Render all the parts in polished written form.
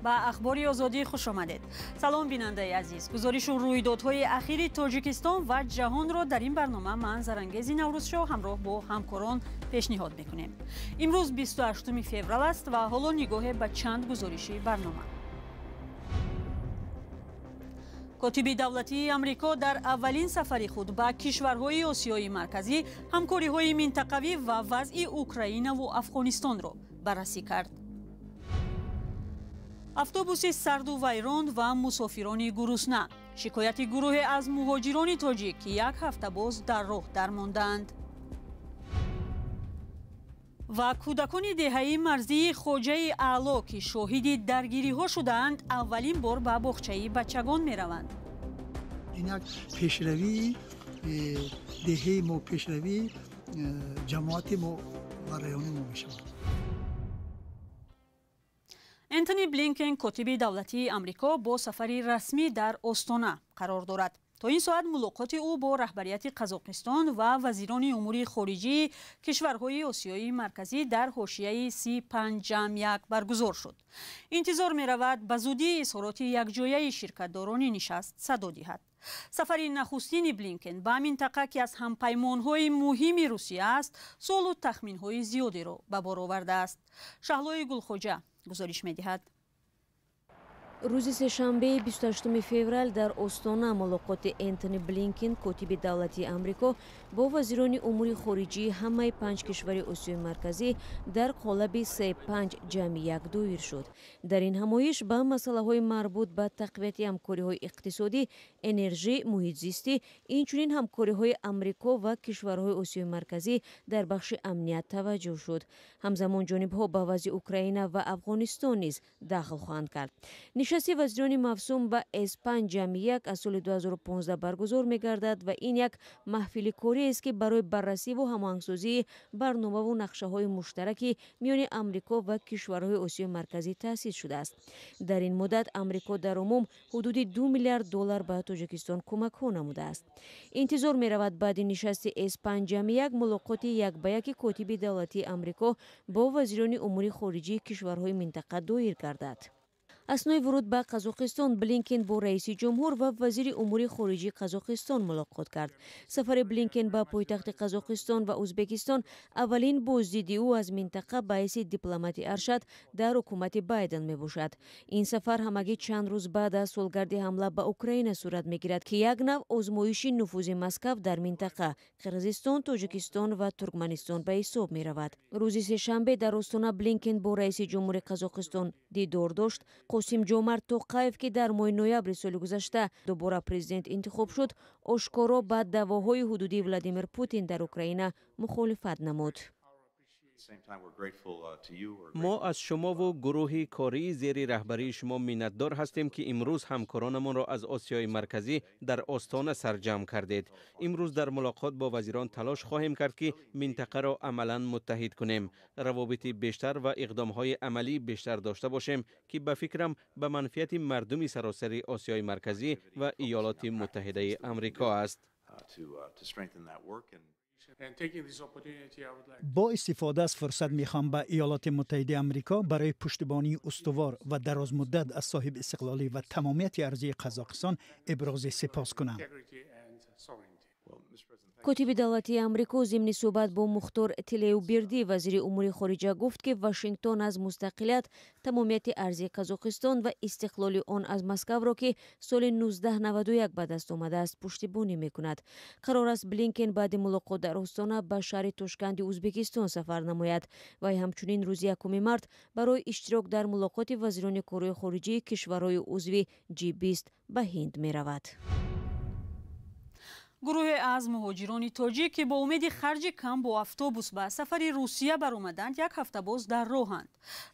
Ба Ахбори Озодӣ хуш омадед. Салом, бинандаи азиз. Гузоришу рӯйдодҳои ахири Тоҷикистон ва ҷаҳонро дар ин барнома ман, Зарангези Наврӯзшоҳ, ҳамроҳ бо ҳамкорон пешниҳод мекунем. Имрӯз 28 феврал аст ва ҳоло нигоҳе ба чанд гузориши барнома. Котиби давлатии Амрико дар аввалин сафари худ ба кишварҳои Осиёи Марказӣ ҳамкориҳои минтақавӣ ва вазъи Украинаву Афғонистонро баррасӣ кард. Автобуси сарду вайрон ва мусофирони гурусна. Шикояти гурӯҳе аз муҳоҷирони тоҷик, ки як ҳафта боз дар роҳ дармондаанд. Ва кӯдакони деҳаи марзии Хоҷаи Аъло, ки шоҳиди даргириҳо шудаанд, аввалин бор ба боғчаи бачагон мераванд. Ин як пешравии деҳаи мо, пешравии ҷамоати мо ва райони мо мешавад. Энтони Блинкен, котиби давлатии Амрико, бо сафари расмӣ дар Остона қарор дорад. То ин соат мулоқоти ӯ бо раҳбарияти Қазоқистон ва вазирони умури хориҷии кишварҳои Осиёи Марказӣ дар ҳошияи С5+1 баргузор шуд. Интизор меравад, ба зудӣ изҳороти якҷояи ширкатдорони нишаст садо диҳад. Сафари нахустини Блинкен ба минтақа, ки аз ҳампаймонҳои муҳими Русия аст, суолу тахминҳои зиёдеро ба бор овардааст. Шаҳлои Гулхоҷа гузориш медиҳад. Рӯзи сешанбеи 28 феврал дар Остона мулоқоти Энтони Блинкен, котиби давлатии Амрико, бо вазирони умури хориҷии ҳамаи панҷ кишвари Осиёи Марказӣ дар қолаби С5+1 доир шуд. Дар ин ҳамоиш ба масъалаҳои марбут ба тақвияти ҳамкориҳои иқтисодӣ, энержӣ, муҳитзистӣ, инчунин ҳамкориҳои Амрико ва кишварҳои Осиёи Марказӣ дар бахши амният таваҷҷӯҳ шуд. Ҳамзамон ҷонибҳо ба вазъи Украина ва Афғонистон низ дахл хоҳанд кард. Нишасти вазирони мавсум ба С5+1 аз соли 2015 баргузор мегардад ва ин як маҳфили кориест, ки барои баррасиву ҳамоҳангсозии барномаву нақшаҳои муштараки миёни Амрико ва кишварҳои Осиёи Марказӣ таъсис шудааст. Дар ин муддат Амрико дар умум ҳудуди 2 миллиард доллар ба Тоҷикистон кӯмакҳо намудааст. Интизор меравад, баъди нишасти С5+1 мулоқоти як ба яки котиби давлатии Амрико бо вазирони умури хориҷии кишварҳои минтақа доир гардад. Аснои вуруд ба Қазоқистон Блинкен бо раиси ҷумҳур ва вазири умури хориҷии Қазоқистон мулоқот кард. Сафари Блинкен ба пойтахти Қазоқистон ва Ӯзбекистон аввалин боздиди ӯ аз минтақа ба ҳайси дипломати аршад дар ҳукумати Байден мебошад. Ин сафар ҳамагӣ чанд рӯз баъд аз солгарди ҳамла ба Украина сурат мегирад, ки як нав озмоиши нуфузи Москав дар минтақа, Қирғизистон, Тоҷикистон ва Туркманистон ба ҳисоб меравад. Рӯзи сешанбе дар Остона Блинкен бо раиси ҷумҳури Қазоқистон дидор дошт. Қосим Ҷомарт Тоқаев, ки дар моҳи ноябри соли гузашта дубора президент интихоб шуд, ошкоро ба даъвоҳои ҳудудии Владимир Путин дар Украина мухолифат намуд. Мо аз шумову гурӯҳи кории зери раҳбарии шумо миннатдор ҳастем, ки имрӯз ҳамкоронамонро аз Осиёи Марказӣ дар Остона сарҷамъ кардед. Имрӯз дар мулоқот бо вазирон талош хоҳем кард, ки минтақаро амалан муттаҳид кунем, равобити бештар ва иқдомҳои амалии бештар дошта бошем, ки ба фикрам ба манфиати мардуми саросари Осиёи Марказӣ ва Иёлоти Муттаҳидаи Амрико аст. Бо истифода аз фурсат мехоҳам ба Иёлоти Муттаҳидаи Амрико барои пуштибонии устувор ва дарозмуддат аз соҳиби истиқлолӣ ва тамомияти арзии Қазоқистон ибрози сипос кунам. Котиби давлатии Амрико зимни суҳбат бо Мухтор Тилеубердӣ, вазири умури хориҷа, гуфт, ки Вашингтон аз мустақилият, тамомияти арзии Қазоқистон ва истиқлоли он аз Москавро, ки соли 1991 ба даст омадааст, пуштибонӣ мекунад. Қарор аст, Блинкен баъди мулоқот дар Остона ба шаҳри Тошканди Ӯзбекистон сафар намояд. Вай ҳамчунин рӯзи 1 март барои иштирок дар мулоқоти вазирони корҳои хориҷии кишварҳои узви G20 ба Ҳинд меравад. Гурӯҳе аз муҳоҷирони тоҷик, ки бо умеди харҷи кам бо автобус ба сафари Русия баромаданд, як ҳафта боз дар роҳанд.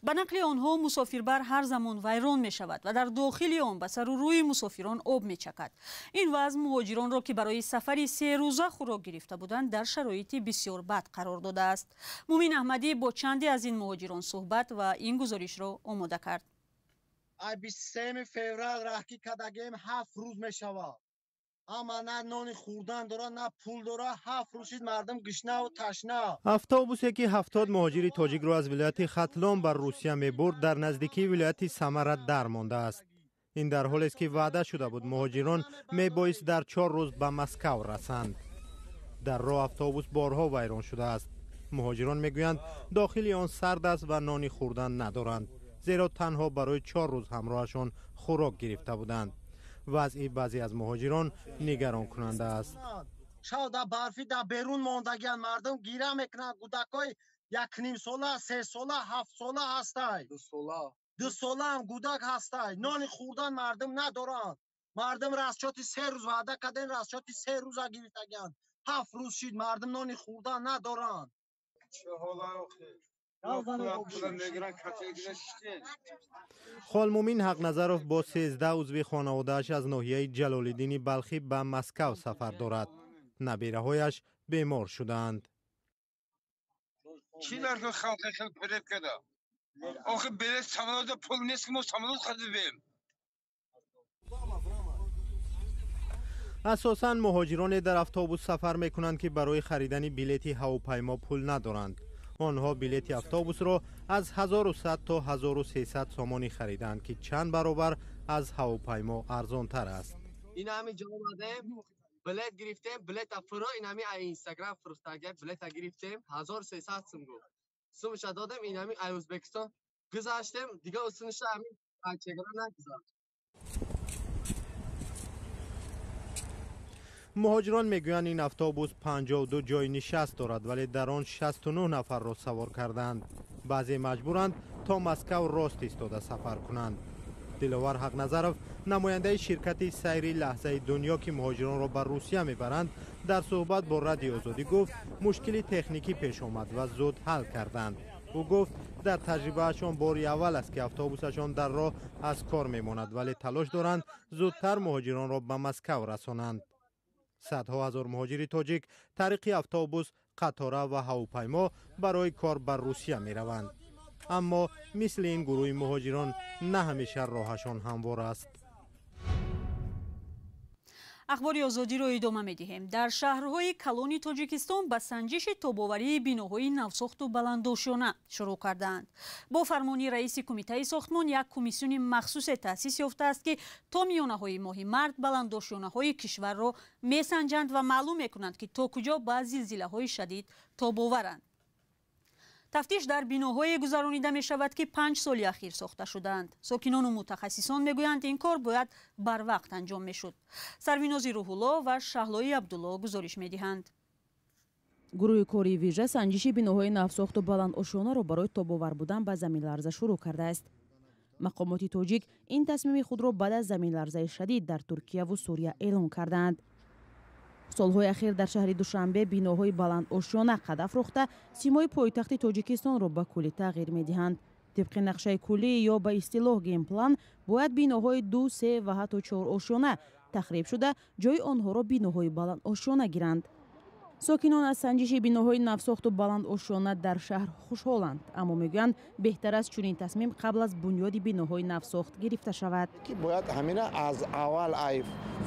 Ба нақли онҳо, мусофирбар ҳар замон вайрон мешавад ва дар дохили он ба сару рӯи мусофирон об мечакад. Ин вазъ муҳоҷиронро, ки барои сафари 3 рӯза хӯрок гирифта буданд, дар шароити бисёр бад қарор додааст. Мумин Аҳмадӣ бо чанде аз ин муҳоҷирон суҳбат ва ин гузоришро омода кард. Ай 23 феврал раҳкӣ кардагем, 7 рӯз мешавад. Ама на нони хӯрдан дора, на пул дора. 7 рӯз шид мардум гушнаву ташна. Автобусе ки 70 муҳоҷири тоҷикро аз вилояти Хатлон ба Русия мебурд, дар наздикии вилояти Самара дар мондааст. Ин дар ҳолест, ки ваъда шуда буд, муҳоҷирон мебоист дар 4 рӯз ба Москав расанд. Дар роҳ автобус борҳо вайрон шудааст. Муҳоҷирон мегӯянд, дохили он сард аст ва нони хӯрдан надоранд, зеро танҳо барои 4 рӯз ҳамроҳашон хӯрок гирифта буданд. Вазъи баъзе аз муҳоҷирон нигаронкунанда аст. Шав дар барфӣ дар берун мондагианд, мардум гира мекунанд. Кӯдакҳои 1.5 сола, 3 сола, 7 сола ҳастай, 2 солаам кӯдак ҳастай. Нони хӯрдан мардум надоранд. Мардум расчёти 3 рӯз ваъда кардем, расчёти 3 рӯза гирифтагианд. 7 рӯз шид, мардум нони хӯрдан надоранд. Холмумин Ҳақназаров бо 13 узви хонаводааш аз ноҳияи Ҷалолиддини Балхӣ ба Москав сафар дорад. Набираҳояш бемор шудаанд. Чӣ дар халқи хел фиреб када? Охи, билет самолёта пул нест, ки мо самолёт харидем. Асосан муҳоҷироне дар автобус сафар мекунанд, ки барои харидани билети ҳавопаймо пул надоранд. Онҳо билети автобусро аз 1100 то 1300 сомонӣ харидаанд, ки чанд баробар аз ҳавопаймо арзонтар аст. Ин ҳами ҷо омадем, билет гирифтем, билета фуро, ин ҳами ай Инстаграм фурӯхтага билета гирифтем, 1300 сум гуфт. Сумша додем, ин ҳами ай Ӯзбекистон гузаштем, дига усуниша ҳами ай чегара нагузашт. Муҳоҷирон мегӯянд, ин автобус 52 ҷойи нишаст дорад, вале дар он 69 нафарро савор кардаанд. Баъзе маҷбуранд то Москав рост истода сафар кунанд. Диловар Ҳақназаров, намояндаи ширкати сайри Лаҳзаи дунё, ки муҳоҷиронро ба Русия мебаранд, дар суҳбат бо Радиои Озодӣ гуфт, мушкили техникӣ пеш омад ва зуд ҳал карданд. Ӯ гуфт, дар таҷрибаашон бори аввал аст, ки автобусашон дар роҳ аз кор мемонад, вале талош доранд зудтар муҳоҷиронро ба Москав расонанд. Садҳо ҳазор муҳоҷири тоҷик тариқи автобус, қатора ва ҳавопаймо барои кор ба Русия мераванд, аммо мисли ин гурӯҳи муҳоҷирон на ҳамеша роҳашон ҳамвор аст. Ахбори Озодиро идома медиҳем. Дар шаҳрҳои калони Тоҷикистон ба санҷиши тобоварии биноҳои навсохту баландошёна шурӯъ кардаанд. Бо фармони раиси Кумитаи сохтмон як комиссиони махсусе таъсис ёфтааст, ки то миёнаҳои моҳи март баландошёнаҳои кишварро месанҷанд ва маълум мекунанд, ки то куҷо ба зилзилаҳои шадид тобоваранд. Тафтиш дар биноҳое гузаронида мешавад, ки 5 соли ахир сохта шудаанд. Сокинону мутахассисон мегӯянд, ин кор бояд барвақт анҷом мешуд. Сарвинози Рӯҳулло ва Шаҳлои Абдулло гузориш медиҳанд. Гурӯҳи кории вижа санҷиши биноҳои навсохту баландошёнаро барои тобовар будан ба заминларза шурӯъ кардааст. Мақомоти тоҷик ин тасмими худро баъд аз заминларзаи шадид дар Туркияву Сурия эълон кардаанд. Солҳои ахир дар шаҳри Душанбе биноҳои баландошёна қад афрохта, симои пойтахти Тоҷикистонро ба куллӣ тағйир медиҳанд. Тибқи нақшаи куллӣ ё ба истилоҳ генплан, бояд биноҳои ду, се ва ҳатто чор ошёна тахриб шуда, ҷои онҳоро биноҳои баландошёна гиранд. Сокинон аз санҷиши биноҳои навсохту баландошёна дар шаҳр хушҳоланд, аммо мегӯянд, беҳтар аст чунин тасмим қабл аз бунёди биноҳои навсохт гирифта шавад. Бояд ҳамина аз аввал ай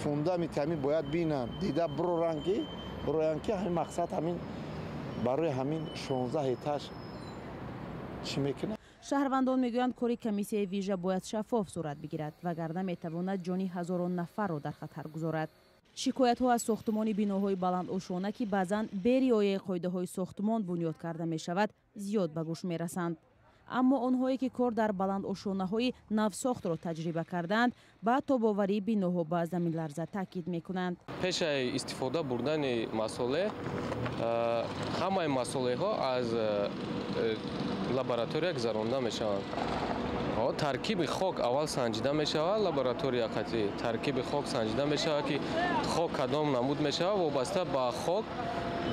фундаменти ҳамин бояд бинанд, дида бироранд, ки бироянд, ки ҳамин мақсад ҳамин барои ҳамин 16 этаж чӣ мекунад. Шаҳрвандон мегӯянд, кори комиссияи вижа бояд шаффоф сурат бигирад, вагарна метавонад ҷони ҳазорон нафарро дар хатар гузорад. Шикоятҳо аз сохтумони биноҳои баландошёна, ки баъзан бе риояи қоидаҳои сохтмон бунёд карда мешавад, зиёд ба гӯш мерасанд. Аммо онҳое, ки кор дар баландошёнаҳои навсохтро таҷриба кардаанд, ба тобоварии биноҳо ба заминларза таъкид мекунанд. Пешаи истифода бурдани масолеҳ, ҳамаи масолеҳҳо аз лаборатория гузаронда мешаванд. Таркиби хок аввал санҷида мешавад, лаборатория қатъӣ таркиби хок санҷида мешавад, ки хок кадом намуд мешавад, вобаста ба хок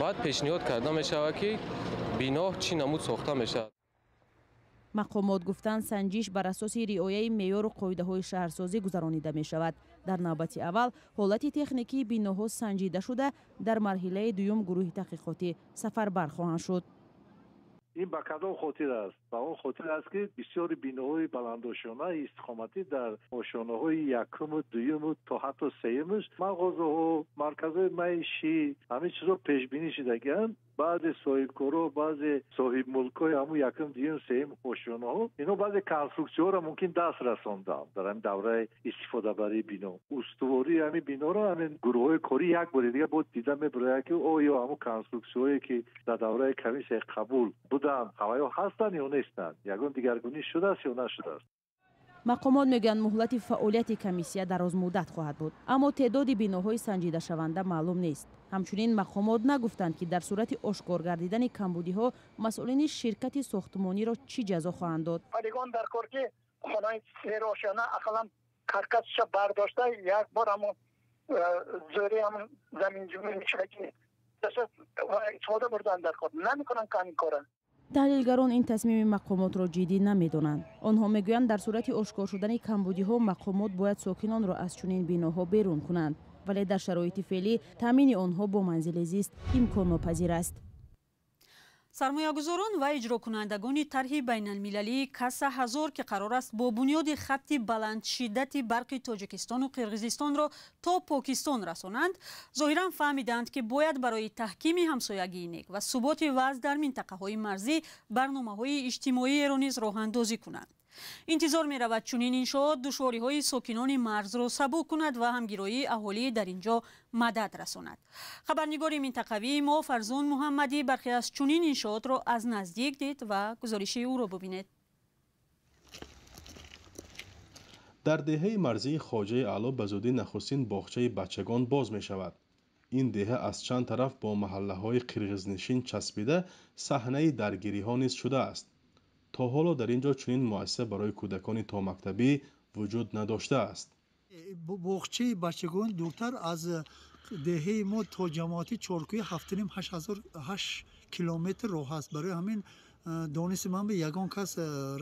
баъд пешниҳод карда мешавад, ки бино чӣ намуд сохта мешавад. Мақомот гуфтанд, санҷиш бар асоси риояи меъёру қоидаҳои шаҳрсозӣ гузаронида мешавад. Дар навбати аввал ҳолати техникии биноҳо санҷида шуда, дар марҳилаи дуюм гурӯҳи таҳқиқотӣ сафарбар хоҳанд шуд. Ин ба кадом хотир аст? Ба он хотир аст, ки бисёри биноҳои баландошёнаи истиқоматӣ дар ошёнаҳои якуму дуюму то ҳатто сеюмаш мағозаҳо, марказҳои маишӣ, ҳамин чизҳо пешбинӣ шудагианд. Баъзе соҳибкоро, баъзе соҳибмулкҳои ҳамун якум, дуюм, сеюм ошёнаҳо, ино баъзе конструксияҳоро мумкин даст расонданд дар ҳамин давраи истифодабарии бино. Устувории ҳамин биноро ҳамин гурӯҳҳои корӣ як бори дига боз дида мебарояд, ки оё ҳамун конструксияҳое, ки дар давраи комиссияи қабул буданд, ҳаваё ҳастанд ё нестанд, ягон дигаргунӣ шудааст ё нашудааст. Мақомот мегӯянд, муҳлати фаъолияти комиссия дарозмуддат хоҳад буд, аммо теъдоди биноҳои санҷидашаванда маълум нест. Ҳамчунин мақомот нагуфтанд, ки дар сурати ошкор гардидани камбудиҳо масъулини ширкати сохтмониро чӣ ҷазо хоҳанд дод. Полигон дар кор, ки хонаи серошёна ақаллан каркасша бардошта, як бор ҳамон зӯри ҳамон заминҷунбӣ мешавад, ки истифода бурдан дар кор намекунанд ин кора. Таҳлилгарон ин тасмими мақомотро ҷиддӣ намедонанд. Онҳо мегӯянд, дар сурати ошкор шудани камбудиҳо мақомот бояд сокинонро аз чунин биноҳо берун кунанд, вале дар шароити феълӣ таъмини онҳо бо манзили зист имконнопазир аст. Сармоягузорон ва иҷрокунандагони тарҳи байналмилалии Каса ҳазор, ки қарор аст бо бунёди хатти баландшиддати барқи Тоҷикистону Қирғизистонро то Покистон расонанд, зоҳиран фаҳмиданд, ки бояд барои таҳкими ҳамсоягии нек ва суботи вазъ дар минтақаҳои марзӣ барномаҳои иҷтимоиеро низ роҳандозӣ кунанд. Интизор меравад, чунин иншоот душвориҳои сокинони марзро сабук кунад ва ҳамгироии аҳолӣ дар ин ҷо мадад расонад. Хабарнигори минтақавии мо Фарзон Муҳаммадӣ бархе аз чунин иншоотро аз наздик дид ва гузориши ӯро бубинед. Дар деҳаи марзии Хоҷаи Аъло ба зудӣ нахустин боғчаи бачагон боз мешавад. Ин деҳа аз чанд тараф бо маҳаллаҳои қирғизнишин часпида, саҳнаи даргириҳо низ шудааст. То ҳоло дар ин ҷо чунин муассиса барои кӯдакони томактабӣ вуҷуд надоштааст. Боғчаи бачагон дуртар аз деҳаи мо то ҷамоати Чоркӯи 7,5-8 километр роҳ аст. Барои ҳамин дониси ман ба ягон кас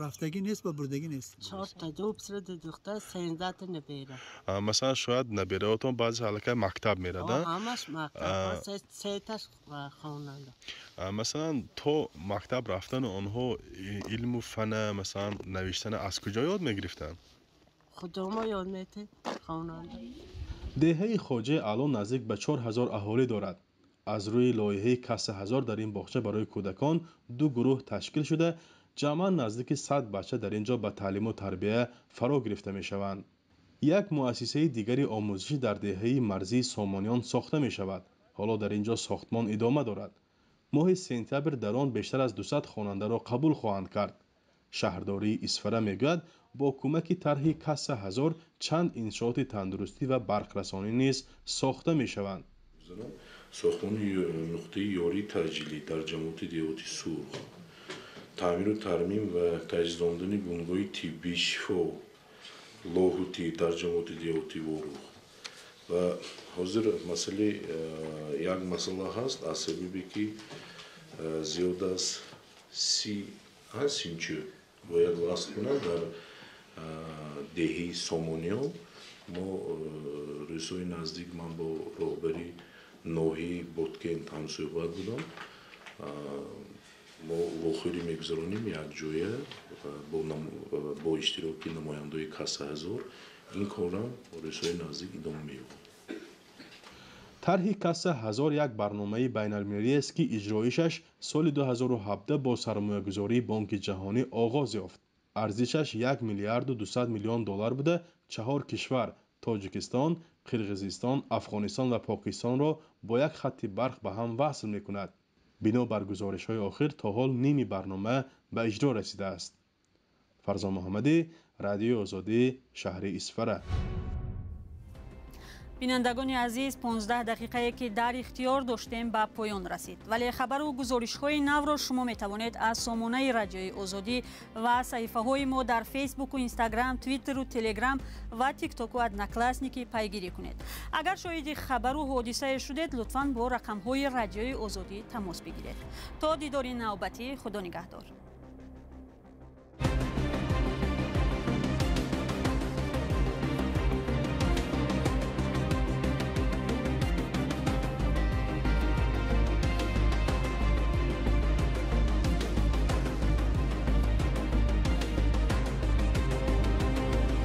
рафтагӣ нест ва бурдагӣ нест. Чорта ду писар, ду духтар, 13 набера. Масалан, шояд набераотон баъзе аллакай мактаб мерада? Ҳамаш мактаб, сеташ хонанда. Масалан, то мактаб рафтану онҳо илму фана, масалан, навиштана аз куҷо ёд мегирифтанд? Худомо ёд метед хонанда. Деҳаи Хоҷаи Аъло наздик ба 4000 аҳолӣ дорад. Аз рӯи лоиҳаи Каса ҳазор дар ин боғча барои кӯдакон ду гурӯҳ ташкил шуда, ҷамъан наздики 100 бача дар ин ҷо ба таълиму тарбия фаро гирифта мешаванд. Як муассисаи дигари омӯзишӣ дар деҳаи марзии Сомониён сохта мешавад. Ҳоло дар ин ҷо сохтмон идома дорад. Моҳи сентябр дар он бештар аз 200 хонандаро қабул хоҳанд кард. Шаҳрдории Исфара мегӯяд, бо кӯмаки тарҳи Каса ҳазор чанд иншооти тандурустӣ ва барқрасонӣ низ сохта мешаванд. Сохтмони нуқтаи ёрии таъҷилӣ дар ҷамоати деҳоти Сурх, таъмиру тармим ва таҷҳизондани бунгоҳи тиббии Шифо Лоҳутӣ дар ҷамоати деҳоти Ворух. Ва ҳозир масъалаи як масъала ҳаст, аз сабабе ки зиёд аз 30 симчӯ бояд васл кунанд дар деҳаи Сомониён. Мо рӯзҳои наздик ман бо роҳбари ноҳияи Боткент ҳамсӯҳбат будам. Мо вохӯрӣ мегузаронем якҷоя бо иштироки намояндаҳои Каса ҳазор. Ин корам рӯзҳои наздик идома меёбад. Тарҳи Каса ҳазор як барномаи байналмилалӣ аст, ки иҷроишаш соли 2017 бо сармоягузории Бонки Ҷаҳонӣ оғоз ёфт. Арзишаш 1 миллиарду 200 миллион доллар буда, чаҳор кишвар Тоҷикистон, Қирғизистон, Афғонистон ва Покистонро бо як хатти барқ ба ҳам васл мекунад. Бино бар гузоришҳои охир, то ҳол ними барнома ба иҷро расидааст. Фарзон Муҳаммадӣ, Радиои Озодӣ, шаҳри Исфара. Бинандагони азиз, 15 дақиқае ки дар ихтиёр доштем ба поён расид, вале хабару гузоришҳои навро шумо метавонед аз сомонаи Радиои Озодӣ ва саҳифаҳои мо дар Фейсбуку Инстаграм, Твиттеру Телеграм ва Тиктоку Одноклассники пайгирӣ кунед. Агар шоҳиди хабару ҳодисае шудед, лутфан бо рақамҳои Радиои Озодӣ тамос бигиред. То дидори навбатӣ, Худо нигаҳдор.